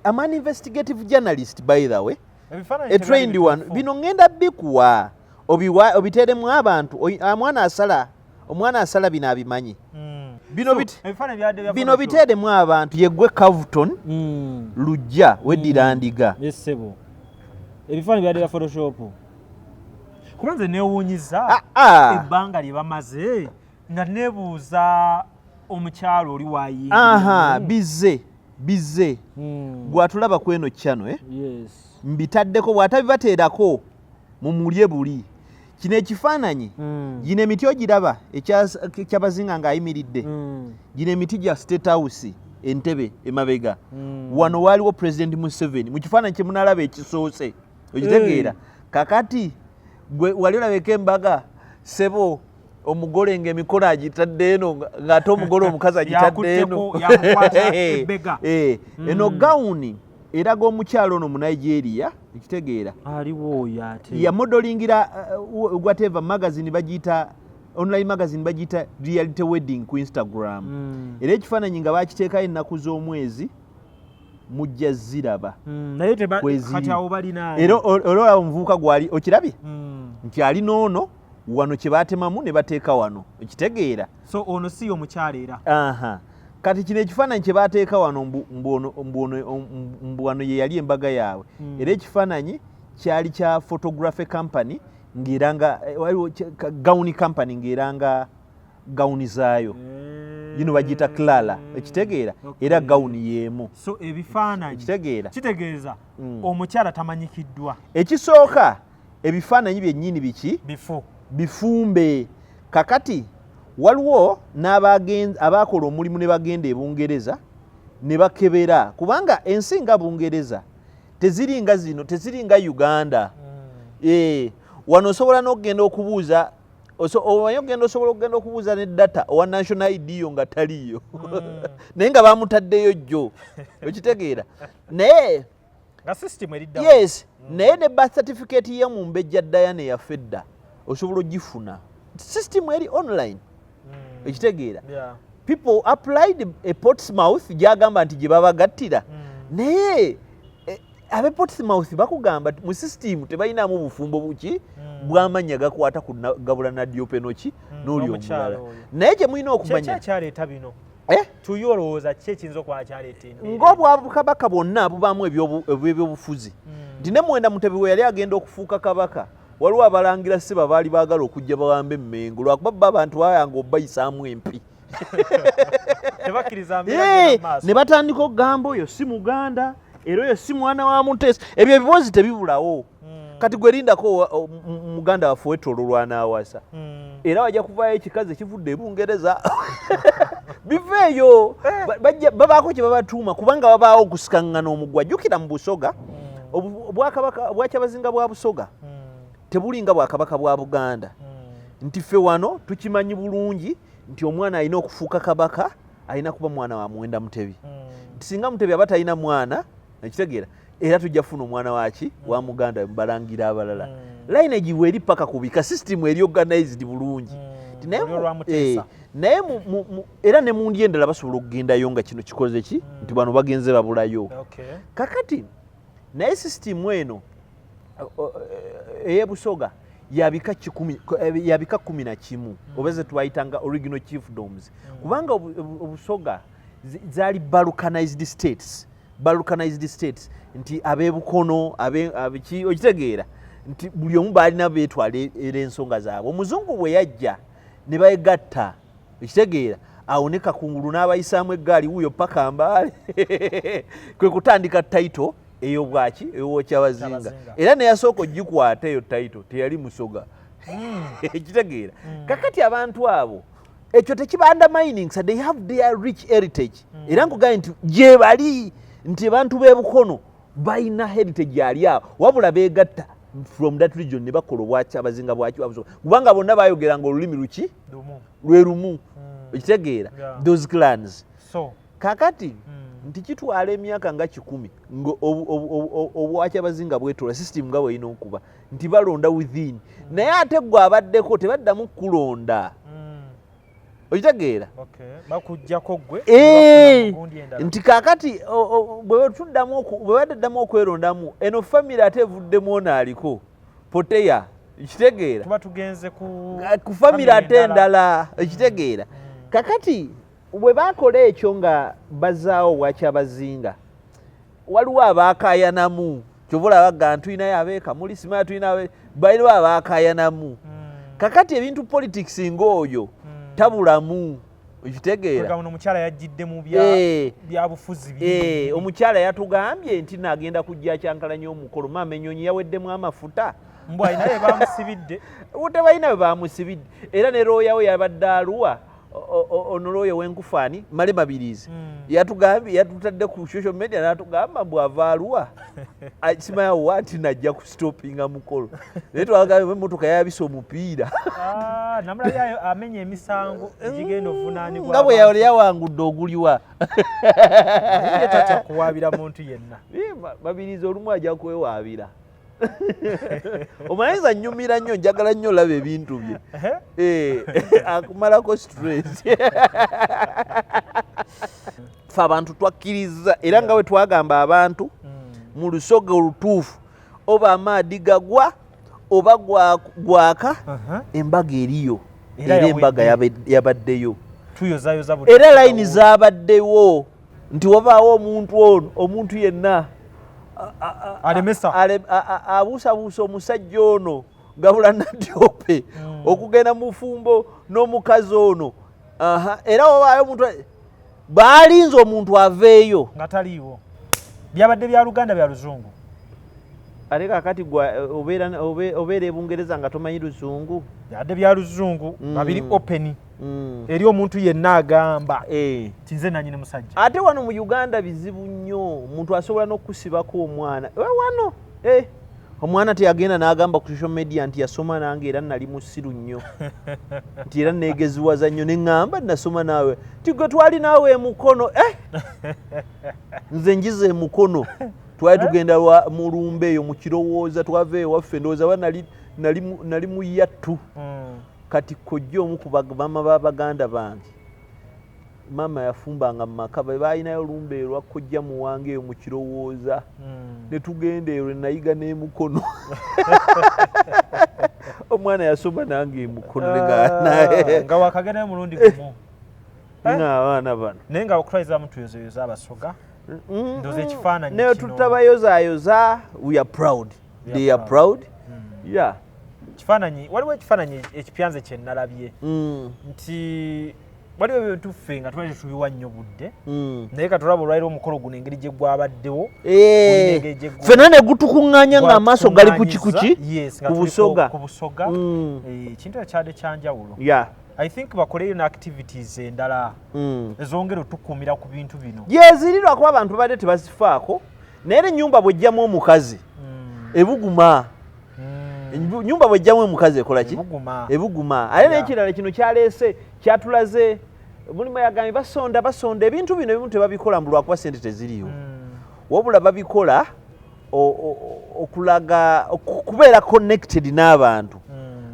I'm an investigative journalist, by the way. Ebifaananyi A trained one. Bituufu. Bino ngenda bikuwa, obiteremu abantu. Omwana asala bino abimanyi. Bino So, ebifaananyi byabadde bya bino Photoshop. biteeremu abantu. Yeggwe Cavton Lujja weddira Ndiga. Yes, ssebo. Ebifaananyi byabadde bya Photoshop. Kuba nze neewuunyiza Ah, ah. ebbanga lye bamaze nga neebuuza omukyalo oli waayingira. Aha, bizze bizze. Gwatulaba kweno channel, eh? Yes. Mbitaddeko, bw'atabibateerako mumulye buli kino ekifaananyi. Gino emiti ogiraba, ekyabazinga ng'ayimiridde? Gino emiti gya State House, Entebe emabega. Wano waaliwo President Museveni mu kifaananyi kye munalaba ekisoose, okitegeera? Kakati gwe wali olabeko embaga, sebo, omugole ng'emikono agitadde eno, ng'ate omugole omukazi agitadde eno? Yakutteko, yamukwata ebbega. Eh, eno gawuni eraga omukyalo ono mu Nigeria, ekitegeera? Aliwo oyo ate. Yamodelingira whatever magazine bagiyita, online magazine bagiyita Reality Wedding ku Instagram. Era ekifaananyi nga bakiteekayo ennaku z'omwezi mujja ziraba. Naye Kweziri. kati awo balina Era olaba omuvubuka gwali, okirabye nti ali n'ono wano kye baatemamu ne bateeka wano, okitegeera? So ono si omukyala era? Aha, kati kino ekifaananyi kye bateeka wano mbu wano ye yali embaga yaabwe. Era ekifaananyi kyali kya photography company ng'eranga waliwo gawuni company ng'eranga gawuni zaayo. Gino bagiyita Clara, ekitegeera? Era gawuni y'emu. So ebifaananyi Ekitegeera? kitegeeza omukyala tamanyikiddwa. Ekisooka, ebifaananyi byennyini biki? Bifu. Bifumbe. Kakati waliwo abakola omulimu ne bagenda e Bungereza ne bakebera, kubanga ensi nga Bungereza teziringa zino, teziringa Uganda. Wano osobola n'okugenda okubuuza, omanyi ogenda, osobola okugenda okubuuza ne data owa national ID yo nga taliiyo, naye nga bamutaddeyo jjo, okitegeera? Naye nga system eriddawo. Yes, naye ne birth certificate ye Mumbejja Diana eyaffe edda osobola ogifuna, system eri online, ekitegeera? People applied e Portsmouth gyagamba nti gye babagattira, naye ab'e Portsmouth bakugamba mu system tebalinamu bufumbo buki bw'amannya gakwata ku Gabula Nadyopenoki n'oli N'omukyala omulala. oyo. Naye kye mulina okumanya Kyekyaleeta bino? Eh? Tuye olowooza ki ekiyinza okuba kyaleeta embeera? Ng'obwakabaka bwonna bubaamu ebyobufuzi, nti ne Mwenda Mutebi we yali agenda okufuuka kabaka, waliwo abalangira siba baali baagala okujja bawambe Emmengo, lwakuba bo abantu bayanga obayisaamu empi. Tebakkiriza mbeera genda mu maaso. Ne batandika okugamba oyo si Muganda, era oyo si mwana wa Muteesa. Ebyo ebiboozi tebibulawo. Kati gwe lindako muganda waffe wetolo lwanaawasa, era wajja kuvaayo ekikazi ekivudde e Bungereza, biveeyo. Babaako kye babatuuma, kubanga babaawo okusikaŋŋana omugwa. Jjukira mu Busoga, obwakabaka bwakyabazinga bwa Busoga tebulinga bwakabaka bwa Buganda, nti ffe wano tukimanyi bulungi nti omwana alina okufuuka kabaka alina kuba mwana wa Muwenda Mutebi, nti singa Mutebi aba talina mwana, ekitegeera, era tujja kufuna omwana waki wa muganda we mubalangira abalala. Lineage bweri paka ku bika, system eri organized bulungi. Nti naye Oli olwa Muteesa. Naye era ne mu ndi endala basobola okugendayo nga kino kikoze ki, nti bano bagenze babulayo. Kakati naye sisitimu eno ey'ebusoga yabika 10, yabika 11, oba ze twayitanga original chiefdoms, kubanga obusoga zaali balkanized states, balkanized states, nti ab'ebukono abeki, okitegeera nti buli omu baalina beetwala era ensonga zaabwe. Omuzungu bwe yajja ne begatta, ekitegeera, awo ne Kakungulu n'abayisaamu eggaali wuuyo paka Mbaale, kwe kutandika title ey'obwaki, ey'obwokyabazinga. Kyabazinga. Era neyasooka ogikwata eyo title teyali Musoga, ekitegeera? Kakati abantu abo ekyo tekiba undermining, so they have their rich heritage. Era nkugambye nti gye bali, nti abantu b'e Bukono balina heritage ali awo, wabula beegatta from that region ne bakola obwakyabazinga bwaki bwabusoga, kubanga bonna bayogeranga olulimi luki? Lumu. Lwe lumu, ekitegeera? Yeah. Those clans. So Kakati Nti kitwala emyaka nga 100 nga obwakyabazinga bwetola system nga bwelina okuba nti balonda within, naye ate gwe abaddeko tebaddamu kulonda. Okitegeera? Bakujjako gwe. Nti kakati bwe baddamu okwerondamu, eno famire ate evuddemu ono aliko poteya, ekitegeera? Tuba tugenze ku ku famire ate endala, ekitegeera? Kakati bwe bakola ekyo nga bazaawo bwakyabazinga, waliwo abaakayanamu. Kyova olaba ga tulinayo abeekamuli, simanya tulina balinawo abaakayanamu. Kakati ebintu politics ng'oyo tabulamu, okitegeera? Omukyala yajjidde mu byabufuzi. Omukyala yatugambye nti naagenda kujja kyankalanya omukolo. Maama, ennyonyi yaweddemu amafuta. Mbw alina bye bamusibidde. Tebalina bwe bamusibidde. Era ne looya we yabadde aluwa, ono looya ow'enkufaani Male Mabirizi, yatugambye, yatutadde ku social media n'atugamba mbu ava aluwa, simanya wa, nti najja kustopinga mukolo. Naye twagambye emmotoka yabise omupiira. Ah, namulabye amenya emisango egigenda ovunaanibwa. Nga bwe yali yawangudde oguliwa. Naye tatya kuwaabira muntu yenna. Mabirizi olumu ajja kwewaabira. Omanyiza nnyumira nnyo, njagala nnyo olaba ebintu bye. Akumalako stress. Fe abantu twakkiriza, era nga bwe twagamba abantu mu Lusoga olutuufu, oba amaadi gagwa oba gwaka, embaga eriyo. Era embaga yabaddeyo, era layini zabaddewo nti wabaawo omuntu ono, omuntu yenna abuusabuusa omusajja ono Gabula Nadyope okugenda mu bufumbo n'omukazi ono. Era wabaayo omuntu baalinze omuntu aveeyo. Nga taliiwo. Byabadde bya Luganda, bya Luzungu? Ate kakati obeera ebungereza nga tomanyi Luzungu? Byabadde bya Luzungu nga biri open eri omuntu yenna agamba nti nze nanyini musajja. Ate wano mu Uganda bizibu nnyo, omuntu asobola n'okusibako omwana wano. Omwana teyagenda n'agamba ku social media nti yasoma nange era nali musiru nnyo, nti era neegeziwaza nnyo, ne ŋŋamba nasoma naawe, nti gwe twali naawe emukono. Nze njiza emukono, twali tugenda mu lumbe eyo mu Kirowooza, twava ewaffe, ndowooza ba nali mu yattu. Kati kojja omu ku bamama b'abaganda bange, maama yafumbanga mu maka, be baalinayo lumbe lwa kojja Muwanga eyo mu Kirowooza, ne tugenda eyo lwe nayiga n'emukono. Omwana yasoma nange emukono. Nga wakagendayo mulundi gumu. Nga abaana bano. Naye nga okutwalizamu tuyozeyoza Abasoga, ndowooza ekifaananyi naye kino. Tutabayozayoza, we are proud, they are proud, yeah. Kifaananyi, waliwo ekifaananyi ekipyanze kye nalabye nti waliwo ebintu ffe nga twali tetubiwa nnyo budde, naye katulaba olwaliro omukolo guno engeri gye gwabaddewo, olina engeri gye Ffenna ne gutukuŋŋaanya ng'amaaso gali ku kikuki Yes, nga ku tuli Busoga. Ku Busoga. Ekintu ekyo kyadde kyanjawulo. I think bakoleyo ne activities endala ezongera otukuumira ku bintu bino. Gyeziri, lwakuba abantu babadde tebazifaako. Naye era ennyumba bw'ejjamu omukazi ebuguma. Ennyumba bw'ejjamu omukazi ekola ki? Ebuguma. Ebuguma. Ate n'ekirala kino kyaleese, kyatulaze mulimu, yagambye basonda basonda ebintu bino, ebimu tebabikola mbu lwakuba sente teziriyo, wabula babikola okulaga kubeera connected n'abantu.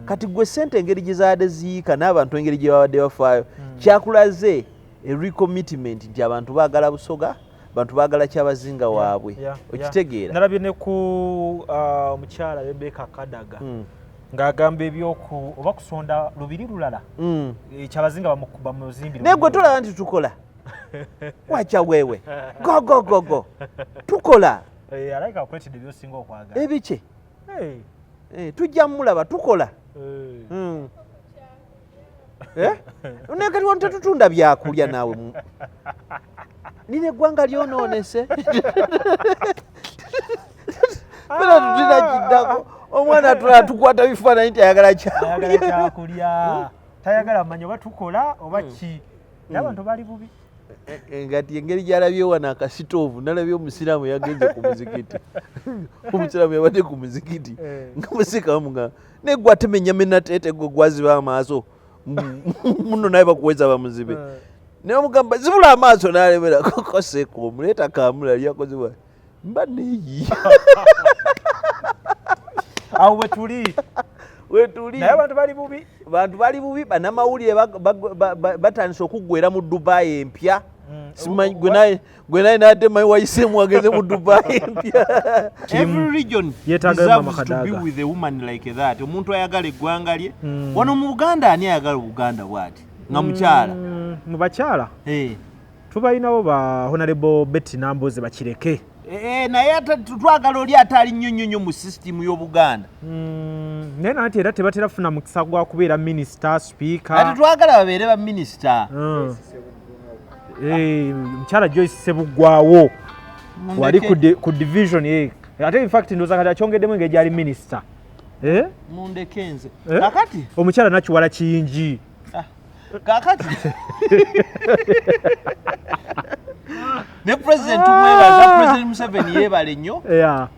Kati gwe sente engeri gye zaadde ziyiika n'abantu engeri gye babadde bafaayo, kyakulaze a recommitment nti abantu baagala Busoga, abantu baagala Kyabazinga waabwe. Okitegeera? Nalabye ne ku omukyala Rebecca Kadaga ng'agamba ebyoku oba kusonda lubiri lulala, Kyabazinga bamuzimbire. Naye gwe tolaba nti tukola wacha wewe gogogogo tukola. Alayika akuletedde byosinga okwagala. Ebiki? Hey. Tujja mulaba tukola. Eh? Naye kati wano tetutunda byakulya naawe nina eggwanga lyonoonese, fena tutulina kiddako. Omwana atula tukwata bifaananyi nti ayagala ayagala kyakulya. Kyakulya, tayagala manya oba tukola oba ki, naye abantu bali bubi. Ngati engeri gyalabye wano akasitoovu, nalabye omusiraamu yagenze ku muzikiti, omusiraamu yabadde ku muzikiti nga musikamu nga naye gwe atema ennyama enateete, gwe gwaziba amaaso muno, naye bakuweza bamuzibe. Naye omugamba zibula amaaso n'alemera kokoseeko omuleeta kamulali yakoze bwa mba neeyiya. Awo wetuli. Wetuli. Naye abantu bali bubi. Bantu bali bubi, bannamawulire batandise okuggwera mu Dubai empya. Simanyi gwe naye nadde manyi wayiseemu wageze mu Dubai empya. Every region Yeetaaga deserves Mama to be Kadaga. with a woman like that. Omuntu ayagala eggwanga lye. Wano mu Buganda ani ayagala Obuganda bw'ati nga mukyala? Mu bakyala Eh. tubalinawo ba Honorable Betty Namboze bakireke. Eh, naye ate twagala oli ate ali nnyo nnyo nnyo mu sisitimu y'Obuganda. Naye nanti era tebatera funa mukisa gwa kubeera minisita, sipiika. Ate twagala babeere ba minisita. Mukyala Joyce Sebuggwawo wali ku division ate in fact ndowooza kati akyongeddemu engeri gyali minisita. Eh? Mundeke nze. Eh? Kakati omukyala Nakiwala Kiyingi. Kakati ne president tumwebaza, President Museveni yeebale nnyo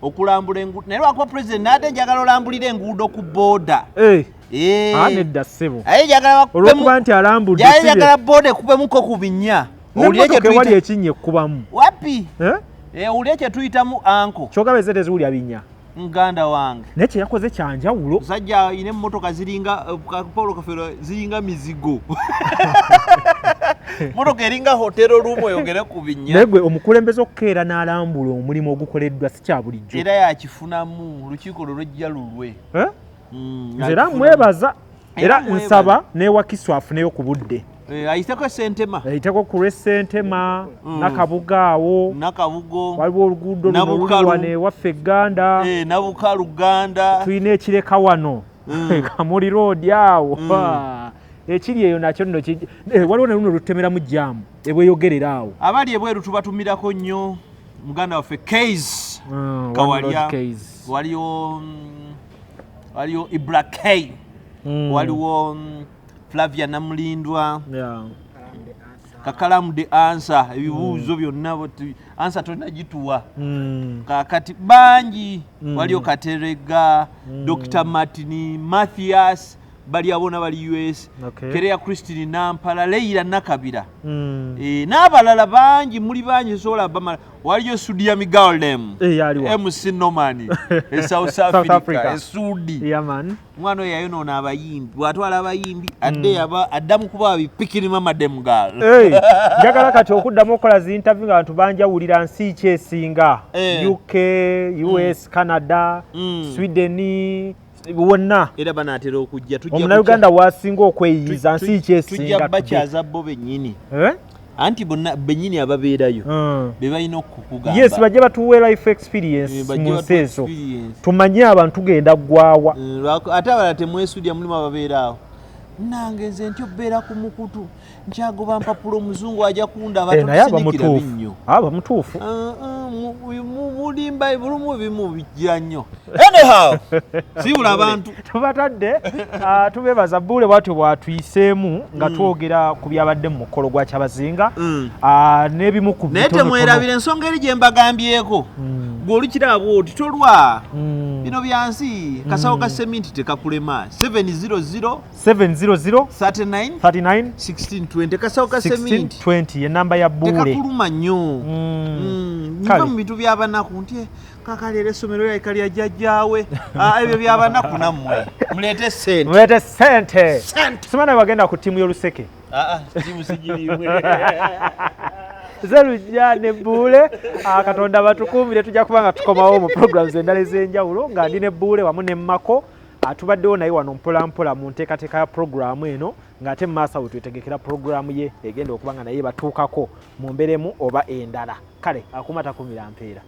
okulambula enguudo, naye lwakuba president naate njagala olambulira enguudo ku booda. Eh. Eh. Ah, nedda ssebo. Aye njagala bakubemu- Olw'okuba nti alambudde, Aye si bye- njagala booda ekubemuko ku binnya. Owulire N'emmotoka kye ewali tuyita- ekinnya ekkubamu. Wapi? Eh? Eh, owulire kye tuyitamu anko. Kyogaba ezze teziwulya binnya. Muganda wange. Naye kye yakoze kya njawulo. Musajja alina emmotoka ziringa Paul Kafeero ziringa mizigo. Mmotoka eringa hotero room oyogere ku binnya. Naye gwe omukulembeze okukeera n'alambula omulimu ogukoleddwa si kya bulijjo. Era yakifunamu olukiiko lwe lwejja lulwe. Eh? Nze era mwebaza. Era Era mwebaza. nsaba ne Wakiso afuneyo ku budde. Ayiteko Ssentema. Ayiteko ku lw'e Ssentema, Nakabuga awo. Nakabugo. Waliwo oluguudo luno luli Nabukalu. wano ewaffe e Gganda. Nabukalu Gganda. Tulina ekireka wano. Kamuli Road awo. Ekiri eyo nakyo nno waliwo ne luno lutemeramu jjaamu ebweyogerera awo. Abali ebweru tubatumirako nnyo muganda waffe Kays. Kawalya. One Lord Kays. Waliwo, waliwo Ibra K. Waliwo, Flavia Namulindwa. Kakalamu the answer, ebibuuzo byonna answer tolina gituwa. Kakati bangi. Waliwo Katerega, Dr. Martin, Mathias, bali abona bali US. Kereya Christine Nampala, Leila Nakabira. N'abalala bangi, muli bangi sobola bamala. Waliyo Sudia Migalem. Yaliwa. MC Norman, e South South Africa, Africa. e Sudi. Yeah, man. Omwana oyo yayonoona abayimbi, bw'atwala abayimbi, adde yaba addamu kuba bipikirima madam girl. Hey, njagala kati okuddamu okukola zi interview nga abantu banjawulira nsi ki esinga. UK, US, Canada, Sweden, wonna. Era banaatera okujja, tujja Omunnayuganda wasinga okweyiyiza nsi ki esinga tujja today? bakyaza bo bennyini. Eh? Anti bonna bennyini ababeerayo be balina okukugamba. Yes, bajje batuwe life experience Bajje mu nsi batuwe ezo. experience. Tumanye abantu tugenda ggwawa. Ate abalala temwesudya, mulimu ababeera awo. Nange nze ntyo bbeera ku mukutu nkyagoba mpapula, omuzungu ajja kundaba. Naye aba Totusinikira mutuufu. binnyo. Aba mutuufu. Mulimba bulumu ebimu bijja nnyo. Anyhow, siibula abantu. Tubatadde, tubebaza Bbuule bwatyo bwatuyiseemu nga twogera ku byabadde mu mukolo gwa Kyabazinga, n'ebimu ku Naye bitonotono. temwerabira ensonga eri gye mbagambyeko. Gwe olukiraba bw'oti tolwa. Bino byansi, kasawo ka seminti tekakulema. 700 700 39 39 1620, kasawo ka seminti 1620 ye namba ya Bbuule. Tekakuluma nnyo. Kale. Nva mu bintu by'abanaku nti kakaleera essomero lyalika lya jjajjaawe. Ah, ebyo by'abanaku, nammwe muleete sente. Muleete sente. Simana bagenda ku ttiimu y'oluseke. Ah, ah, ttiimu sigiriimwe. Zerujja ne Bbuule, Katonda batukuumire, tujja kuba nga tukomawo mu programs endala ez'enjawulo nga ndi ne Bbuule wamu ne Mako. Tubaddewo naye wano mpola mpola mu nteekateeka ya programu eno, ng'ate mu maaso awo twetegekera programu ye egenda okuba nga naye batuukako mu mbeera emu oba endala. Kale akuuma takumira mpeera.